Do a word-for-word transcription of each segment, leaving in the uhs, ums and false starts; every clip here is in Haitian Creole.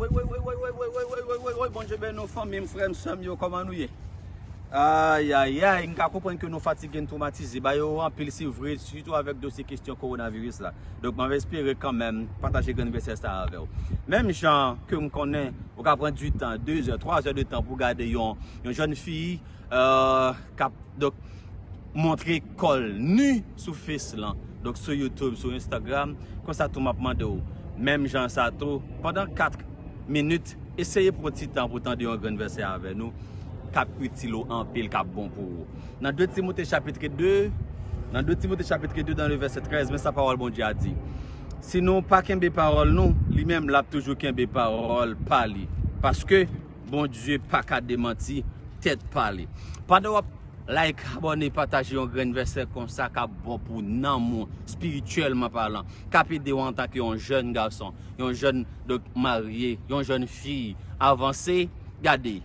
Woy, woy, woy, woy, woy, woy, woy, woy, woy, woy, woy, Bondye beni w, fanmi m, frè m, sè m yo, kòman nou ye? Ayayay, m ka konprann ke nou fatige, n twomatize. Bagay yo anpil, se vre, sitou avèk dosye kesyon kowonaviris la. Donk, m ap espere kanmenm pataje grenn vèsè sa avè w. Menm jan ke m konnen, ou ka pran du tan, de zè, twa zè de tan pou gade yon, yon jèn fi, euh, k ap, donk, montre kò l ni sou Face lan, donk sou YouTube, sou Instagram, konsa tou m ap mande w, menm jan sa tou, pandan kat minit, eseye pran ti tan pou tande yon grenn vèsè avè nou, k ap itil ou anpil, k ap bon pou ou. Nan de Timote chapit de, nan de Timote chapit de, dans le verset treize, men sa pawòl Bondye a di. Si nou pa kenbe pawòl nou, li menm l ap toujou kenbe pawòl pa li. Paske Bondye pa ka demanti tèt pa li. Pandan w ap like, abòne, pataje yon grenn vèsè konsa k ap bon pou nanm ou, espirityèlman palan, k ap ede w antanke yon jèn gason, yon jèn, donk, marye, yon jèn fi, avanse, gade.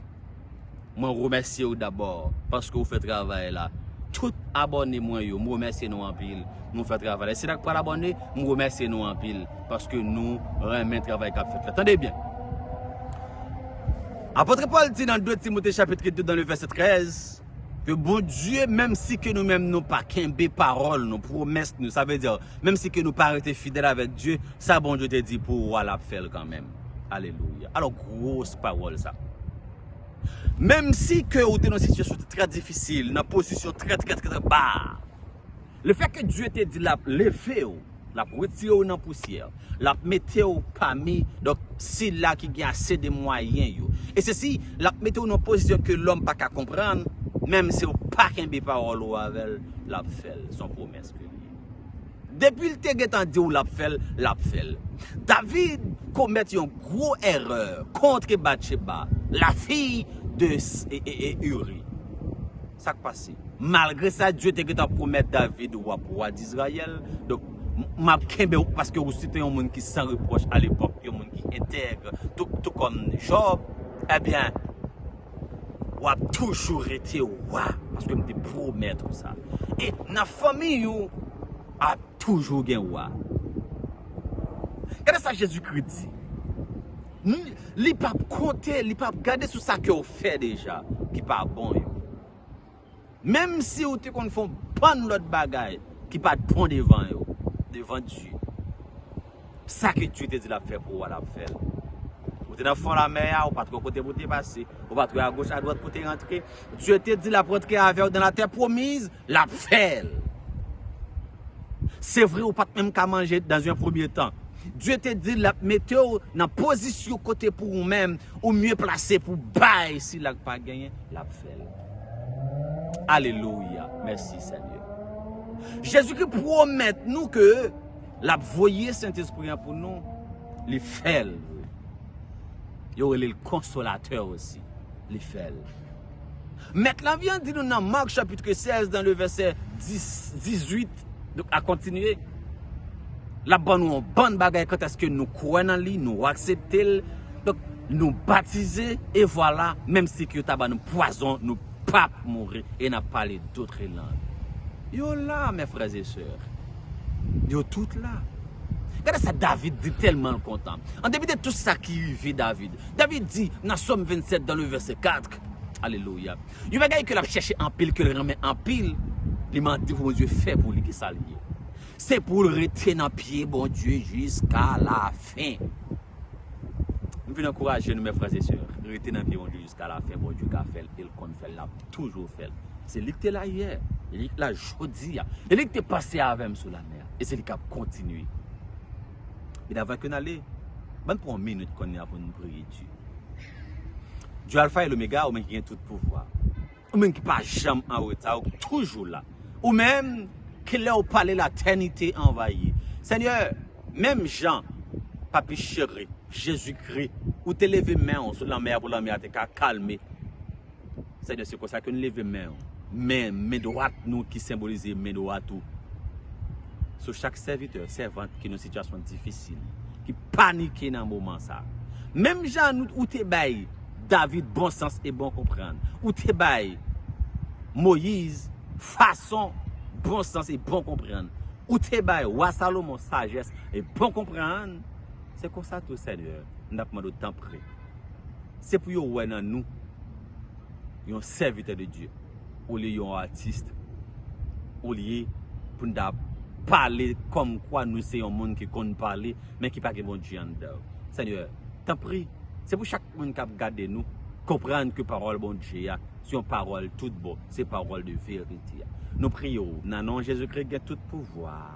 Mwen remèsye w dabò paske w fè travay la. Tout abòne mwen yo, m remèsye nou anpil. Nou fè travay la. E si n ak pral abòne, m remèsye nou anpil paske nou renmen travay k ap fèt la. Tande byen. Apot Pòl di nan de Timote chapit de, dans le verset treize, ke Bondye, menm si ke nou menm nou pa kenbe pawòl nou, pwomès nou, sa vle di, menm si ke nou pa rete fidèl avèk Dye, sa Bondye te di pou ou a, l ap fè l kanmenm. Alelouya. Alò, gwo pawòl sa. Menm si ke ou te nan sitiyasyon ki trè difisil, nan pozisyon trè, trè, trè, trè ba, lefètke Dye te di l ap leve w, l ap retire w nan pousyè, l ap mete w pami, donk, sila ki gen ase de mwayen yo. E sesi, l ap mete w nan pozisyon ke lòm pa ka konprann, menm si w pa kenbe pawòl ou avè l, l ap fè l. Se yon pwomès ke li ye. Depi l te gentan di w l ap fè l, l ap fè l. David komèt yon gwo erè kont Batcheba, la fille de S-, e, e, e Uri. Sa k pase? Malgre sa, Dye te gentan pwomèt David w ap wa Dizrayèl. Donk, m, m ap kenbe w paske ou se te yon moun ki san repwòch alepòk, yon moun ki entèg, tou, tou kòm Jòb. Ebyen, w ap toujou rete wa, paske m te pwomèt ou sa. E nan fanmi ou, ap toujou gen wa. Gade sa Jezikri di. Li, li p ap konte, li p ap gade sou sa ke w fè deja, ki pa bon yo. Menm si w te konn fè yon bann lòt bagay ki pa t bon devan yo, devan Dye. Sa ke Dye te di l ap fè pou ou a, l ap fè l. Ou te nan fon lamè a, ou pa t wè kote pou te pase, ou pa t wè agoch adwat pou te rantre. Dye te di l ap rantre avè w nan latè pwomiz, l ap fè l. Se vre, ou pa t menm ka manje dans un premier temps. Dye te di l ap mete w nan pozisyon kote pou ou menm, ou mye plase pou bay sila k pa genyen, l ap fè l. Alelouya. Mèsi, Senyè. Jezikri pwomèt nou ke l ap voye Sentespri an pou nou. Li fè l. Yo rele l Konsolatè osi. Li fè l. Mèt lavi an di nou nan Mak chapit sèz, nan le vèsè dis, dizuit, donk, a kontinye. L ap ban nou yon bann bagay kantèske nou kwè nan li, nou aksepte l, donk, nou batize, e vwala, menm si ke yo ta ban nou pwazon, nou p ap mouri, e n ap pale dotre lang. Yo la, mes frères et sœurs. Yo tout la. Gade sa David di tèlman l kontan. An depi de tout sa ki rive David, David di nan Sòm vennsèt, dans le verset quatre, alelouya, yon bagay ke l ap chèche anpil, ke l renmen anpil, li mande pou Bondye fè pou li, ki sa l ye? Se pou l rete nan pye Bondye jiska lafen. M vin ankouraje nou, mes frères et sœurs, rete nan pye Bondye jiska lafen, Bondye ka fè l, e l konn fè l, l ap toujou fè l. Se li k te la yè, li k la jodi a, e li k te pase avè m sou lamè a, e se li k ap kontinye. Men avan ke n ale, ban n pran yon minit kounye a pou n priye Dye. Dye Alfa e Lomega, ou menm ki gen tout pouvwa. Ou menm ki pa janm an reta, ou toujou la. Ou menm ki lè ou pale latènite anvayi. Senyè, menm jan Papi cheri, Jezikri, ou te leve men w sou lanmè a pou lanmè a te ka kalme. Senyè, se konsa ke n leve men w. Men, men dwat nou ki senbolize men dwat ou. Sou chak sèvitè, sèvant ki nan sitiyasyon difisil, ki panike nan moman sa. Menm jan nou, ou te bay David bon sans e bon konprann. Ou te bay Moyiz fason, bon sans e bon konprann. Ou te bay wa Salomon sajès e bon konprann. Se konsa tou, Senyè, n ap mande w tanpri. Se pou yo wè nan nou yon sèvitè de Dye, olye yon atis, olye pou n ta pale kòmkwa nou se yon moun ki konn pale, men ki pa gen Bondye anndan yo. Senyè, tanpri, se pou chak moun k ap gade nou konprann ke pawòl Bondye a se yon pawòl tout bon, se pawòl de verite a. Nou priye w nan non Jezikri ki gen tout pouvwa a.